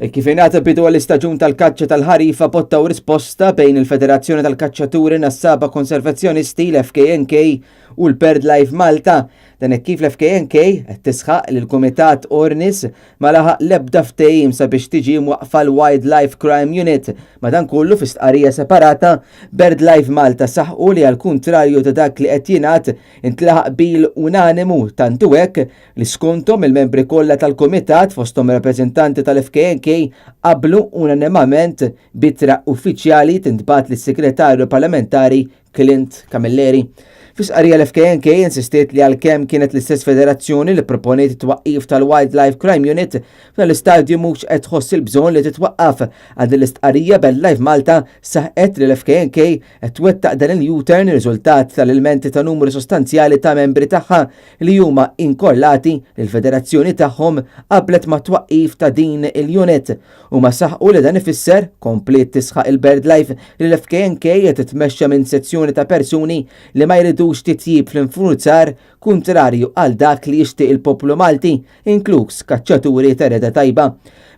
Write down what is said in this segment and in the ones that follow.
E kif ingħata bidu għall-istaġun tal-kaċċa tal-ħarifa botta u risposta bejn il-Federazzjoni tal-Kaċċaturi Nassaba Konservazzjonisti l-FKNK u l-BirdLife Malta. Dan hekk kif l-FKNK qed tisħaq li l-Kumitat Ornis ma laħaq l-ebda ftehim sabiex tiġi mwaqqfa l-Wildlife Crime Unit. Madankollu fi stqarrija separata, BirdLife Malta saħqu li għall-kuntrarju ta' dak li qed jingħad intlaħaq qbil unanimu tant hu hekk li skonthom il-membri kollha tal-Kumitat fosthom rappreżentanti tal-FKNK qablu unanimament b'ittra uffiċjali tintbagħat lis-Segretarju Parlamentari Clint Camilleri. Fi stqarrija l-FKNK insistiet li għalkemm kienet l-istess federazzjoni li proponiet it-twaqqif tal-Wildlife Crime Unit, f'dan l-istadju mhux qed tħoss il-bżonn li titwaqqaf. Għal din l-istqarrija BirdLife Malta saħqet li l-FKNK qed twettaq dan il-U-turn riżultat tal-ilmenti ta' numru sostanzjali ta' membri tagħha li huma inkollati li l-federazzjoni tagħhom qablet mat-twaqqif ta' din il-unit. Huma saħqu li dan ifisser, kompliet tisħaq il-BirdLife, li l-FKNK qed titmexxa minn sezzjoni ta' persuni li ma jridux titjib fl-infurzar kuntrarju għal dak li jixtieq il-poplu Malti, inkluż kaċċaturi ta' reda tajba.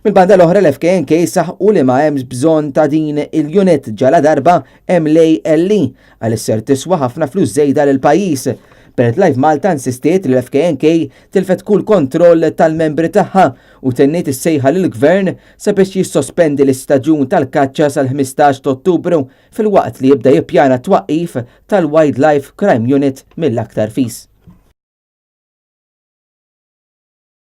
Mill-banda l-oħra l-FKNK saħqu li ma hemmx bżonn ta' din il-unit ġaladarba hemm l-ALE għaliex ser tiswa ħafna flus żejda lill-pajjiż. BirdLife Malta insistiet li l-FKNK tilfet kull kontroll tal-membri tagħha u tenniet is-sejħa lill-Gvern sabiex jissospendi l-istaġun tal-kaċċa sal-15 ta' Ottubru filwaqt li jibda jippjana t-twaqqif tal-Wildlife Crime Unit mill-aktar fis.